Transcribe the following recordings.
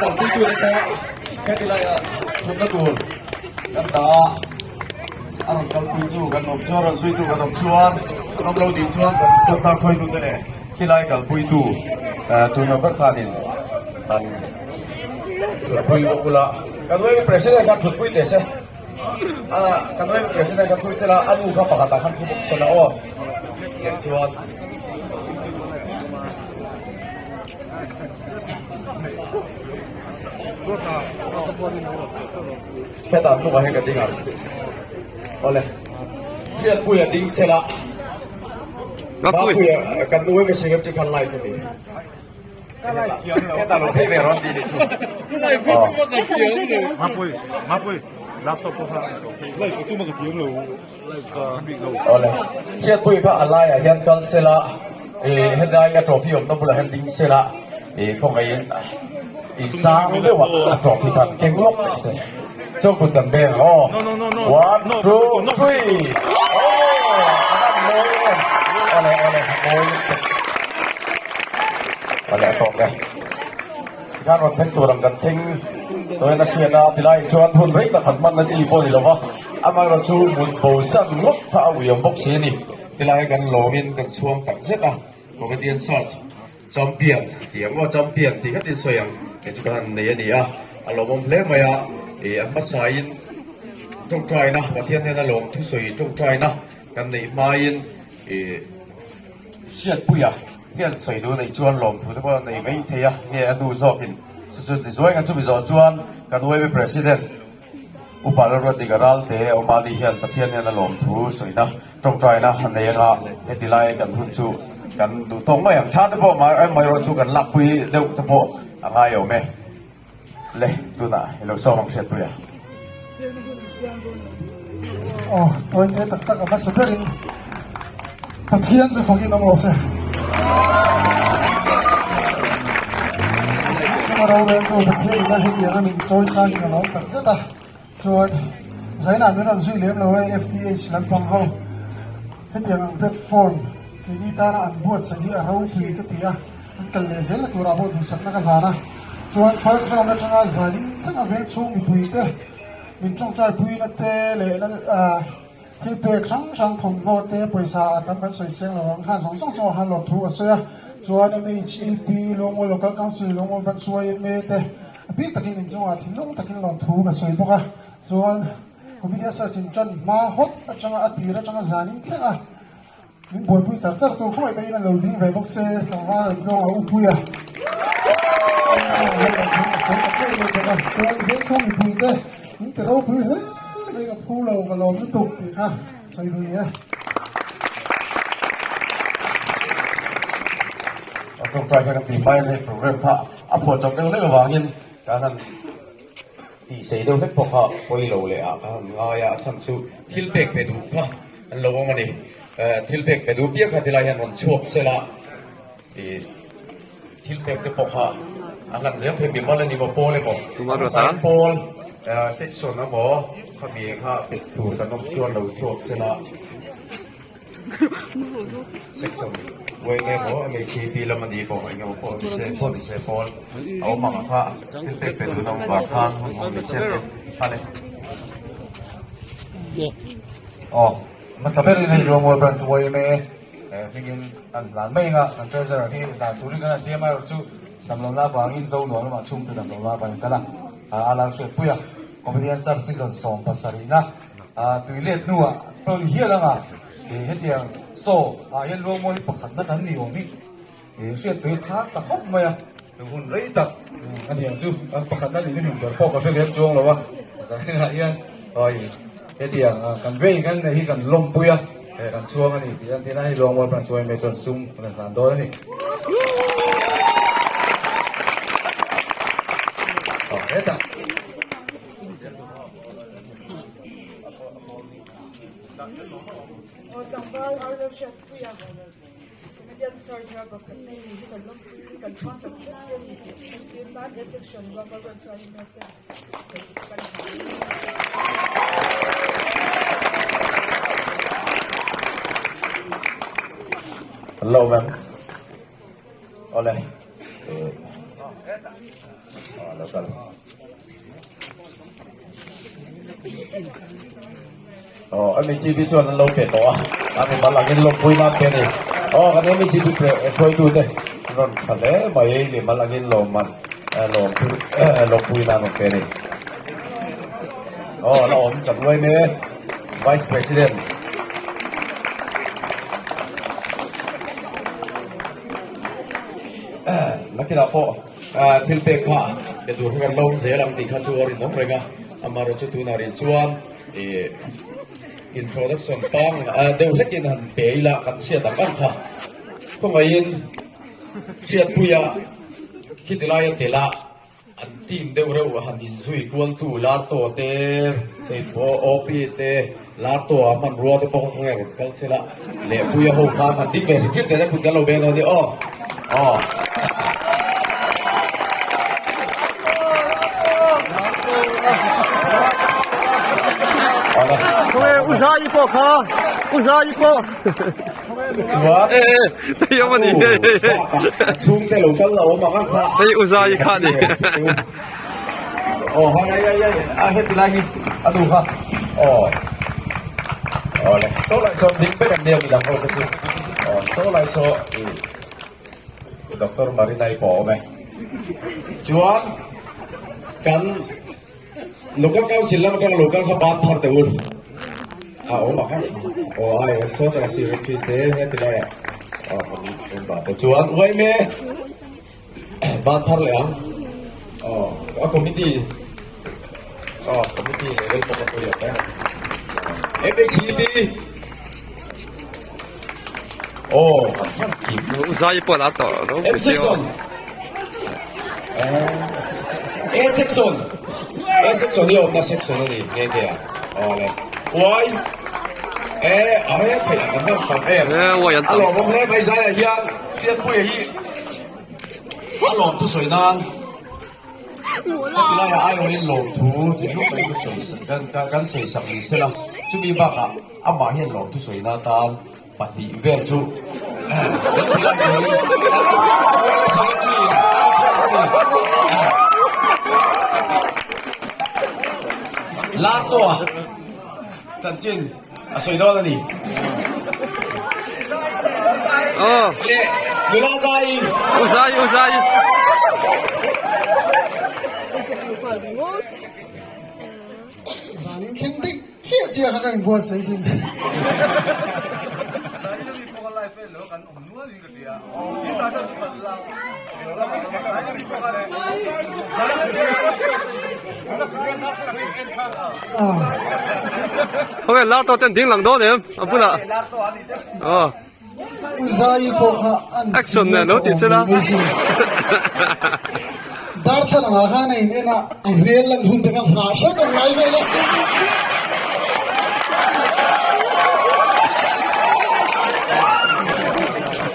kalpuitute kha heti laia thutna tur kan dah a, a rawn kalpuitu kan awm chuan rawn zuitu kan awm chuan an awm lo dih chuan kan khawtlang hruaitute leh khilai kalpuitu tuna ber khanin an thutpui bawk ula. Kan yma president khan thutpui teh se. A kan yma president kha thu sela a nu kha pakhatah khan thu bawk sela aw tiang chuan hetah hnungah hian ka ding ang awle hriatpuia ding sela Mapuia kan yma secretary khan live a ni. Hetah lo phei ve rawn tih nih chu. Mapui, Mapui, laptop pawh kha live tu ma ka thiam lo. Awle. Hriatpui kha a laiah hian kal sela, ih helai a trophy awmna bulah hian ding sela, ih khawngaihin ih sang deuhah a trophy khan keng lawk mai se. Chu kut kan beng ang aw. One, two, three. Aw, a han mawi em. Awle, awle, a mawi lutuk. Awle, a tawp e. Tikhan rawn thleng tur ang kan thleng tawiin a hriat a, tilai chuan hun rei tak han hmanna chi pawh a ni lo va, amaherawh chu mut bo san ngawt kha a ui awm bawk si a ni. Tilai kan lawmin kan chhuang tak zet a, Comedian Search Champion tih ang aw, Champion tih khatin sawi ang kei chu ka han nei a ni a, a lawmawm hle mai a, ih a hmasain tawngtaina Pathian hian a lawm thusawi tawngtaina kan neih hmain ih Hriatpuia hian sawi duh neih chuan lawmthu te pawh a nei mai thei a, nge a nu zawkin chu chu ti zuai nga chumi zawh chuan kan UAB President Upa Lalruatdika Ralte Awmali hian Pathian hian a lawmthu sawina tawngtaina a nei anga heti lai kan hun chu kan duh tawk mai ang. Thla te pawh amaherawh chu kan lakpui deuh te pawh a ngai awm e. Le tunah i lo sawm ang Hriatpuia. Aw, tawi te tak tak a hmasa berin Pathian chu fakin awm rawh se. Chunga rorel chu Pathian ina hetiang a min chawi sangin a lawm tak zet a. Chuan Zainah min rawn zui lem lo e FTH lampang ho hetiang ang platform keini tana an buatsaih hi a ropui ka ti a, an kal leh zel na turah pawh duhsakna ka hlan a. Chuan first round atanga zanin thleng a veng chhung mipuite min tawngtai puina te leh thil pek hrang hrang thawmhnaw te pawisa a tam kan sawi seng lo ang khan zawng zawng zawngah khan lawmthu a sawi a. Chuan MHEP, Lungmual Local Council, Lungmual Branch YMA te A bik takin inchungah thinlung takin lawmthu ka sawi bawk a, chuan Comedian Search in tan hma hawt atanga a tir atanga zanin thleng a, min buaipui char char tu khawngaih takin a lo ding ve bawk se, tlangval an tlawng a upui a, inchungah hian lawmthu ka sawi tak daih daih bawk a, chuan vengchhung mipui te min ti ropui hle mai ka phu lo ka lawm lutuk tih kha sawi duh ni e. A tawngtai kha kan ti hmai a ni program kha. A phuah chawp deuh hlek avangin kan han tih sei deuh hlek pawh kha pawi lo leh ah ka han ngai a, a chhan chu thil pek pe duh kha an lo awm a ni. Thil pek pe duh piang kha tilai hian rawn chhuak sela ih thil pek te pawh kha an han zel thei mimal a ni maw pawl emaw sign pawl section emaw khami kha pek tur kan awm chuan lo chhuak sela. Section uai nge maw a hmeichhe hi lam a ni pawh eng emaw pawh ni se pawh ni se pawl a awm ang kha thil pek pe tun a awm vang khan hun awm ni se te kha le Aw hmasa berin hei Ruangmual Branch YMA hmingin an hlan mai anga kan treasurer hi dan turin kan han ti a amaherawh chu damlohna avangin Zonuam lamah chhungte damlohna avangin kal a a lal hriatpui a Comedian Search season 17na Tui let hnuah tawn hial anga hetiang saw ah hian luangmawi pakhatna kan ni awm hi hriat tui kha ta khawp mai a, hun rei tak a ni ang chu kan pakhatna nih hnuhnung ber pawh ka hre lem chuang lo a, zaninah hian hetiang kan vei kan nei hi kan lawmpui a, kan chhuang a ni tih a tina hei luangmawi pawh chuan mai chuan sum kan hlan dawn a ni. Hetah. Aw tlangval Arlo Hriatpuia Comedian Search a pakhat nei ni hi kan lawmpui hi kan chhuang tak zet che ni tih entir nan he section ruahman rawn chuan in note te kan ha. An lo awm em? Awle. Lo kal. Aw MECP chuan an lo pe tawh a, a mimal angin lawmpui nan te a ni. Aw kan MECP hruaitute an rawn tha hle mai, mimal angin lawmman lawmpui nan rawn pe a ni. Aw la awm tak luai mek Vice President. Nakinah pawh thil pek kha pe tur kha kan lawm zel ang tih kha chu a rinawm reng a, amaherawhchu chu tunah rih chuan ih introduction pang deuh hlekin han pe ila kan hriat ang ang kha. Khawngaihin hriatpuia khiti laia tel a. An team deuh reuh a han inzui kualtu Larto te, hei pawh OP te, Larto a hmanrua te pawh kha khawnge rawn kal sela, Lehpuia ho khan han ding ve hrim hrim teh kut kan lo beng dawn nia aw. Aw. Khawnge Uzaii pawh kha, Uzaii pawh. Chuan chhungte lo kal la awm ang ang kha. Hei u Zai kha ni. Aw hai ai ai ai a heti lai hi a nu kha. Aw. Aw le. So lai saw ding vek an nia midang ho te chu. Aw so lai saw i Doctor Marina i pawh awm e. Chuan kan Local Council lam atanga local kha ban thar teh u. A awm ang a. Aw ai an saw tak a secretary te heti laiah aw kan rawn dah te chuan uaime ban thar leh ang. Aw a committee aw committee level pawh ka pui ang e. MHEB aw kan fan kim. Uzai pawh a tawh lo. M section. A section. A section hi awmna section a ni nghe nghe a. Aw le. Y E a he thei ang kan tam em. A lawmawm hle mai zaiah hian Hriatpuia hi a lawm thusawi nan Heti laiah aiawhin lawmthu thinlung takin ka sawi kan sawi sak ni sela chumi bakah amah hian lawmthu sawina atan pahnih vel chu kan ti lai turin secretary in a request a ni. Lartua chanchin a sawi dawn a ni. Leh nula zai. U zai u zai. Zanin thleng daih chiah chiah kha ka inbuatsaih sin. Khawnge lar tawh ten ding lang dawn em a bulah aw Zai pawh kha an action nen lo tih sela Darthlalang ah khan a in en a a hmel lan hun te kha nghah hret ang ngai vel a.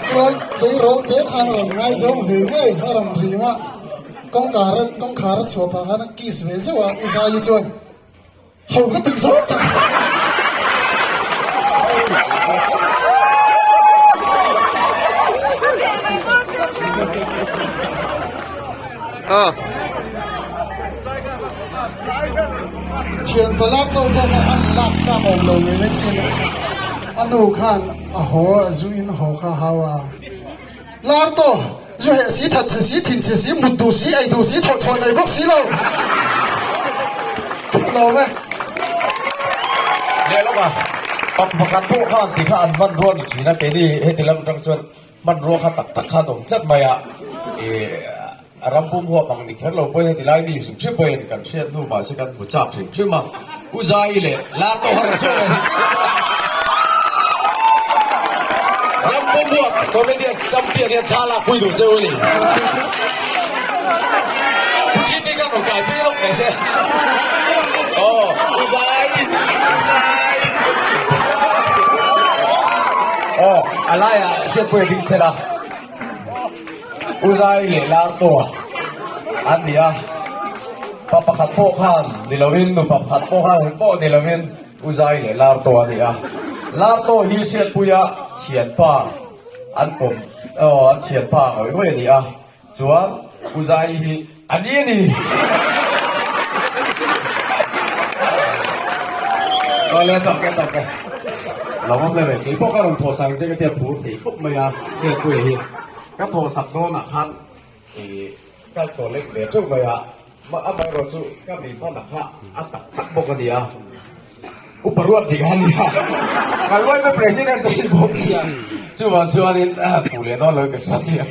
Chuan tleirawl te khan a rawn ngaizawng ve ngei a rawn ring a, kawngkar a kawngkhar a chhuah phah khan a kiss ve zeuh a, U Zaii chuan ho ka tih zawng tak. Thian palak tawh pawh kha an lak tlak awm lo ngei mai sin a nu khan a haw a zu in haw kha hau a lar tawh zu heh si that chhe si thin chhe si mut duh si ei duh si thawh chhuah nei bawk si lo lo ve. Leh lawk a pa pakhat pawh khan ti kha an hmanrua ni thin a keini heti lam atang chuan Hmanrua kha tak tak khan awm tlat mai a, ih a ram pum huap ang ni kher lo pawhin heti lai mi hrim hrim pawhin kan hriat hnu mahse kan hmu chak hrim hrim a, U Zai leh Lar tawh har chu ram pum huap comedian champion hian thla lak pui duh cheu a ni. Pu Jimmy khan rawn kai pui lawk mai se. Aw U Zai, U Zai. Aw. A laiah hriatpui a ding sela, U Zai leh Lar tawh an ni a, pa pakhat pawh khan ni lovin nupa pakhat pawh khan pawh ni lovin U Zai leh Lar tawh a ni a. Lar tawh hi hriatpuia thianpa an pawm aw an thianpa ngawih ngawih a ni a, chuan. Pu Zai hi a ni a ni. Awle tawk e tawk e. Lo awm le ve kei pawh ka rawn thawh sak ang che ka tia phur thei khawp mai a Hriatpuia hi. Ka thawh sak dawnah khan ih ka collect ve teuh mai a, amaherawh chu ka mi hmanah kha a tak tak bawk a ni a. Upa ruat dik a nia. Ka ruaina president a ni bawk sia. Chuvang chuanin pu leh dawn lo ka hria.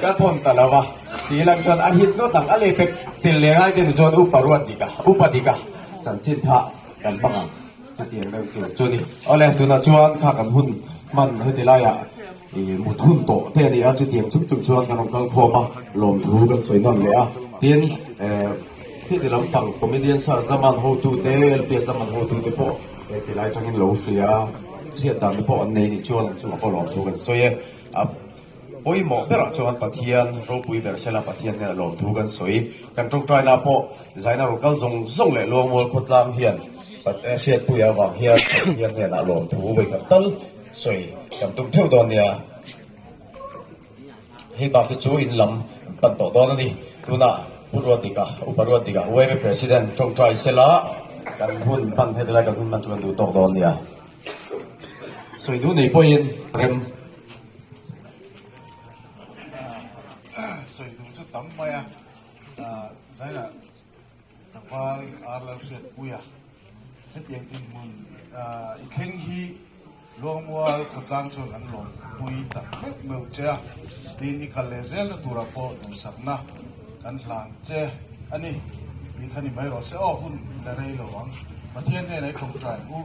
Ka thawn ta lo va. Tih lang chuan a hit ngawt ang. A leh pek tel leh ngai te ni chuan upa ruat dik a, upa dik a chanchin tha kan hmang ang. Chutiang deuh tur chu a ni. Awle, tunah chuan kha kan hun hman heti laiah ih mut hun tawh te a ni a. Chutiang chung chung chuan kan rawn kal khawm a, lawmthu kan sawi nawn leh a. Tin, eh. Khiti lampang comedian search lama an hotute, LPS lama an hotute pawh he ti lai atangin lo hria a, hriat dan te pawh an nei nih chuan an chungah pawh lawmthu kan sawi e. A pawimawh berah chuan Pathian ropui ber sela Pathian hnenah lawmthu kan sawi. Kan tawngtaina pawh zaina rawn kal zawng zawng leh Luangmual khawtlang hian hriatpuia avang hian Pathian hnenah lawmthu vawikhat tal sawi kan tum theuh dawn nia. Hei bak hi chu in lam pan tawh dawn a ni. Tunah Pu Ruatdika, Upa Ruatdika, UAB President tawngtai sela kan hun hman heti lai kan hun hman chu kan duh tawk dawn nia. Sawi duh nei pawhin rem. Sawi duh chu tam mai a, Zaina Tlangval Ar Lalhriatpuia hetiang dinhmun i thleng hi Luangmual khawtlang chuan an lawmpui tak meuh meuh che a, tin i kal leh zelna turah pawh duhsakna kan hlan che a ni. Tih kha ni mai rawh se aw, hun i la rei lo ang. Pathian hnenah i tawngtai u,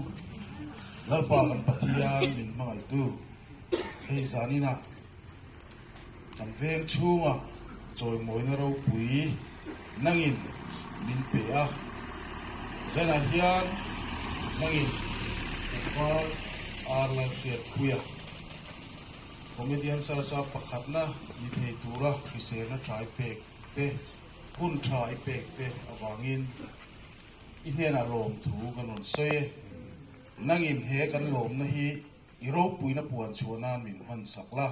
Lalpa kan Pathian min hmangaihtu, hei zaninah Kan veng chhunga chawimawina ropui nangin min pe a, zanah hian nangin tlangval ar Lalhriatpuia comedian search-a pakhatna ni thei tura hriselna trai pek te, hun tha i pek te avangin i hnenah lawmthu kan rawn sawi e. Nangin he kan lawmna hi I ropuina puan chhuah nan min hman sak la.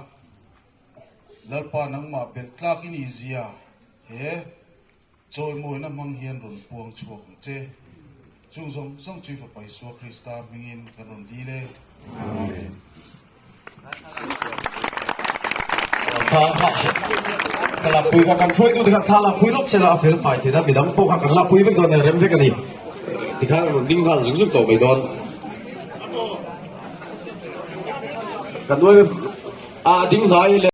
Lalpa nangmah belh tlak i nih zia he chawimawina hmang hian rawn puang chhuak ang che. Chung zawng zawng chu i Fapa Isua Krista hmingin kan rawn dil e. Amen. Thlalakpui kha kan hruaitute kha thlalakpui lawk sela a fel fai thei a, midang pawh kha kan lakpui vek dawn a, rem vek a ni. Tikhan a rawn ding nghal zung zung tawh mai dawn. Kan nuai a ding hnai le.